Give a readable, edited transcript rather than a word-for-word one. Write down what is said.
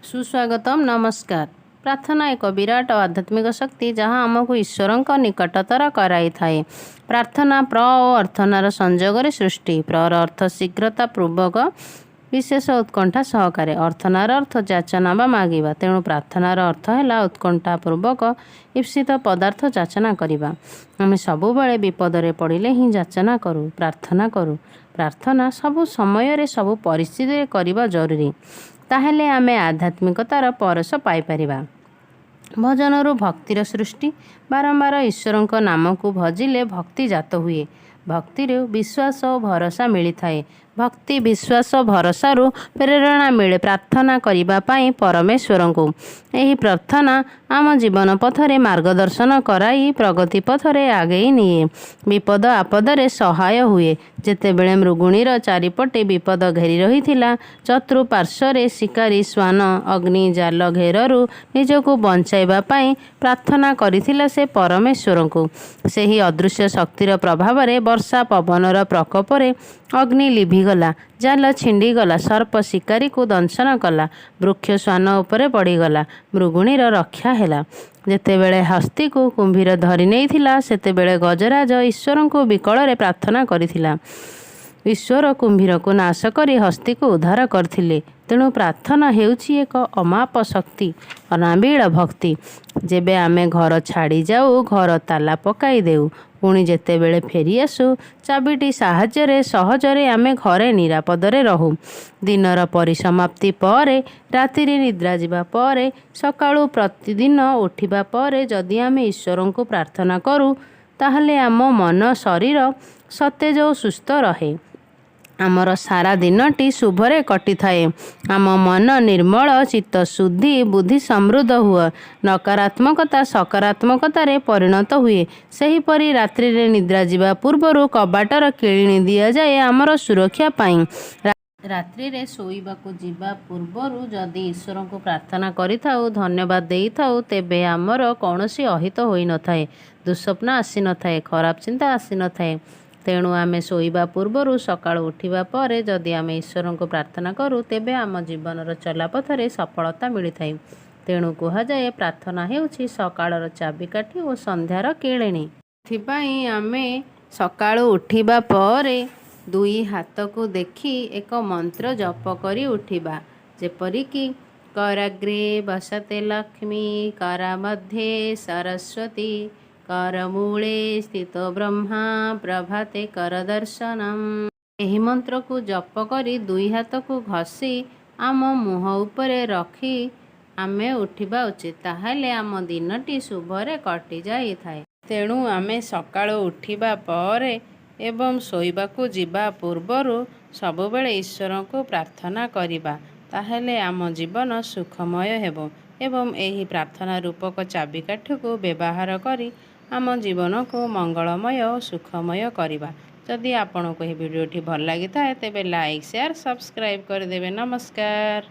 ସୁସ୍ୱାଗତମ, ନମସ୍କାର। ପ୍ରାର୍ଥନା ଏକ ବିରାଟ ଆଧ୍ୟାତ୍ମିକ ଶକ୍ତି, ଯାହା ଆମକୁ ଈଶ୍ୱରଙ୍କ ନିକଟତର କରାଇଥାଏ। ପ୍ରାର୍ଥନା ପ୍ର ଓ ଅର୍ଥନାର ସଂଯୋଗରେ ସୃଷ୍ଟି। ପ୍ରର ଅର୍ଥ ଶୀଘ୍ରତା ପୂର୍ବକ, ବିଶେଷ ଉତ୍କଣ୍ଠା ସହକାରେ। ଅର୍ଥନାର ଅର୍ଥ ଯାଚନା ବା ମାଗିବା। ତେଣୁ ପ୍ରାର୍ଥନାର ଅର୍ଥ ହେଲା ଉତ୍କଣ୍ଠା ପୂର୍ବକ ଈପ୍ସିତ ପଦାର୍ଥ ଯାଚନା କରିବା। ଆମେ ସବୁବେଳେ ବିପଦରେ ପଡ଼ିଲେ ହିଁ ଯାଚନା କରୁ, ପ୍ରାର୍ଥନା କରୁ। ପ୍ରାର୍ଥନା ସବୁ ସମୟରେ, ସବୁ ପରିସ୍ଥିତିରେ କରିବା ଜରୁରୀ। ତାହେଲେ ଆମେ ଆଧ୍ୟାତ୍ମିକତାର ପରଶ ପାଇପାରିବା। ଭଜନରୁ ଭକ୍ତିର ସୃଷ୍ଟି। ବାରମ୍ବାର ଈଶ୍ୱରଙ୍କ ନାମକୁ ଭଜିଲେ ଭକ୍ତି ଜାତ ହୁଏ। ଭକ୍ତିରୁ ବିଶ୍ୱାସ ଓ ଭରସା ମିଳିଥାଏ। ଭକ୍ତି, ବିଶ୍ୱାସ, ଭରସାରୁ ପ୍ରେରଣା ମିଳେ ପ୍ରାର୍ଥନା କରିବା ପାଇଁ ପରମେଶ୍ୱରଙ୍କୁ। ଏହି ପ୍ରାର୍ଥନା ଆମ ଜୀବନ ପଥରେ ମାର୍ଗଦର୍ଶନ କରାଇ ପ୍ରଗତି ପଥରେ ଆଗେଇ ନିଏ। ବିପଦ ଆପଦରେ ସହାୟ ହୁଏ। ଯେତେବେଳେ ମୃଗୁଣୀର ଚାରିପଟେ ବିପଦ ଘେରି ରହିଥିଲା, ଚତୁଃପାର୍ଶ୍ୱରେ ଶିକାରୀ ଶ୍ୱାନ, ଅଗ୍ନି, ଜାଲ ଘେରରୁ ନିଜକୁ ବଞ୍ଚାଇବା ପାଇଁ ପ୍ରାର୍ଥନା କରିଥିଲା ସେ ପରମେଶ୍ୱରଙ୍କୁ। ସେହି ଅଦୃଶ୍ୟ ଶକ୍ତିର ପ୍ରଭାବରେ ବର୍ଷା ପବନର ପ୍ରକୋପରେ ଅଗ୍ନି ଲିଭିଗଲା, ଜାଲ ଛିଣ୍ଡିଗଲା, ସର୍ପ ଶିକାରୀକୁ ଦଂଶନ କଲା, ବୃକ୍ଷ ଶ୍ୱାନ ଉପରେ ପଡ଼ିଗଲା, ମୃଗୁଣୀର ରକ୍ଷା ହେଲା। ଯେତେବେଳେ ହସ୍ତୀକୁ କୁମ୍ଭୀର ଧରି ନେଇଥିଲା, ସେତେବେଳେ ଗଜରାଜ ଈଶ୍ୱରଙ୍କୁ ବିକଳରେ ପ୍ରାର୍ଥନା କରିଥିଲା। ଈଶ୍ୱର କୁମ୍ଭୀରକୁ ନାଶ କରି ହସ୍ତୀକୁ ଉଦ୍ଧାର କରିଥିଲେ। ତେଣୁ ପ୍ରାର୍ଥନା ହେଉଛି ଏକ ଅମାପ ଶକ୍ତି, ଅନାବିଳ ଭକ୍ତି। ଯେବେ ଆମେ ଘର ଛାଡ଼ି ଯାଉ, ଘର ତାଲା ପକାଇ ଦେଉ। ପୁଣି ଯେତେବେଳେ ଫେରିଆସୁ, ଚାବିଟି ସାହାଯ୍ୟରେ ସହଜରେ ଆମେ ଘରେ ନିରାପଦରେ ରହୁ। ଦିନର ପରିସମାପ୍ତି ପରେ, ରାତିରେ ନିଦ୍ରା ଯିବା ପରେ, ସକାଳୁ ପ୍ରତିଦିନ ଉଠିବା ପରେ ଯଦି ଆମେ ଈଶ୍ୱରଙ୍କୁ ପ୍ରାର୍ଥନା କରୁ, ତାହେଲେ ଆମ ମନ ଶରୀର ସତେଜ ଓ ସୁସ୍ଥ ରହେ। ଆମର ସାରା ଦିନଟି ଶୁଭରେ କଟିଥାଏ। ଆମ ମନ ନିର୍ମଳ, ଚିତ୍ତ ଶୁଦ୍ଧି, ବୁଦ୍ଧି ସମୃଦ୍ଧ ହୁଏ। ନକାରାତ୍ମକତା ସକାରାତ୍ମକତାରେ ପରିଣତ ହୁଏ। ସେହିପରି ରାତ୍ରିରେ ନିଦ୍ରା ଯିବା ପୂର୍ବରୁ କବାଟର କିଳିଣୀ ଦିଆଯାଏ ଆମର ସୁରକ୍ଷା ପାଇଁ। ରାତ୍ରିରେ ଶୋଇବାକୁ ଯିବା ପୂର୍ବରୁ ଯଦି ଈଶ୍ୱରଙ୍କୁ ପ୍ରାର୍ଥନା କରିଥାଉ, ଧନ୍ୟବାଦ ଦେଇଥାଉ, ତେବେ ଆମର କୌଣସି ଅହିତ ହୋଇନଥାଏ, ଦୁଃସ୍ୱପ୍ନ ଆସିନଥାଏ, ଖରାପ ଚିନ୍ତା ଆସିନଥାଏ। ତେଣୁ ଆମେ ଶୋଇବା ପୂର୍ବରୁ, ସକାଳୁ ଉଠିବା ପରେ ଯଦି ଆମେ ଈଶ୍ୱରଙ୍କୁ ପ୍ରାର୍ଥନା କରୁ, ତେବେ ଆମ ଜୀବନର ଚଲାପଥରେ ସଫଳତା ମିଳିଥାଏ। ତେଣୁ କୁହାଯାଏ, ପ୍ରାର୍ଥନା ହେଉଛି ସକାଳର ଚାବିକାଠି ଓ ସନ୍ଧ୍ୟାର କିଳିଣୀ। ଏଥିପାଇଁ ଆମେ ସକାଳୁ ଉଠିବା ପରେ ଦୁଇ ହାତକୁ ଦେଖି ଏକ ମନ୍ତ୍ର ଜପ କରି ଉଠିବା, ଯେପରିକି କରାଗ୍ରେ ବସତେ ଲକ୍ଷ୍ମୀ, କର ମଧ୍ୟେ ସରସ୍ୱତୀ, କରମୂଳେ ସ୍ଥିତ ବ୍ରହ୍ମା, ପ୍ରଭାତେ କର ଦର୍ଶନମ୍। ଏହି ମନ୍ତ୍ରକୁ ଜପ କରି ଦୁଇ ହାତକୁ ଘଷି ଆମ ମୁହଁ ଉପରେ ରଖି ଆମେ ଉଠିବା ଉଚିତ। ତାହେଲେ ଆମ ଦିନଟି ଶୁଭରେ କଟିଯାଇଥାଏ। ତେଣୁ ଆମେ ସକାଳୁ ଉଠିବା ପରେ ଏବଂ ଶୋଇବାକୁ ଯିବା ପୂର୍ବରୁ ସବୁବେଳେ ଈଶ୍ୱରଙ୍କୁ ପ୍ରାର୍ଥନା କରିବା। ତାହେଲେ ଆମ ଜୀବନ ସୁଖମୟ ହେବ ଏବଂ ଏହି ପ୍ରାର୍ଥନା ରୂପକ ଚାବିକାଠିକୁ ବ୍ୟବହାର କରି ଆମ ଜୀବନକୁ ମଙ୍ଗଳମୟ ଓ ସୁଖମୟ କରିବା। ଯଦି ଆପଣଙ୍କୁ ଏହି ଭିଡ଼ିଓଟି ଭଲ ଲାଗିଥାଏ, ତେବେ ଲାଇକ୍, ସେୟାର, ସବସ୍କ୍ରାଇବ୍ କରିଦେବେ। ନମସ୍କାର।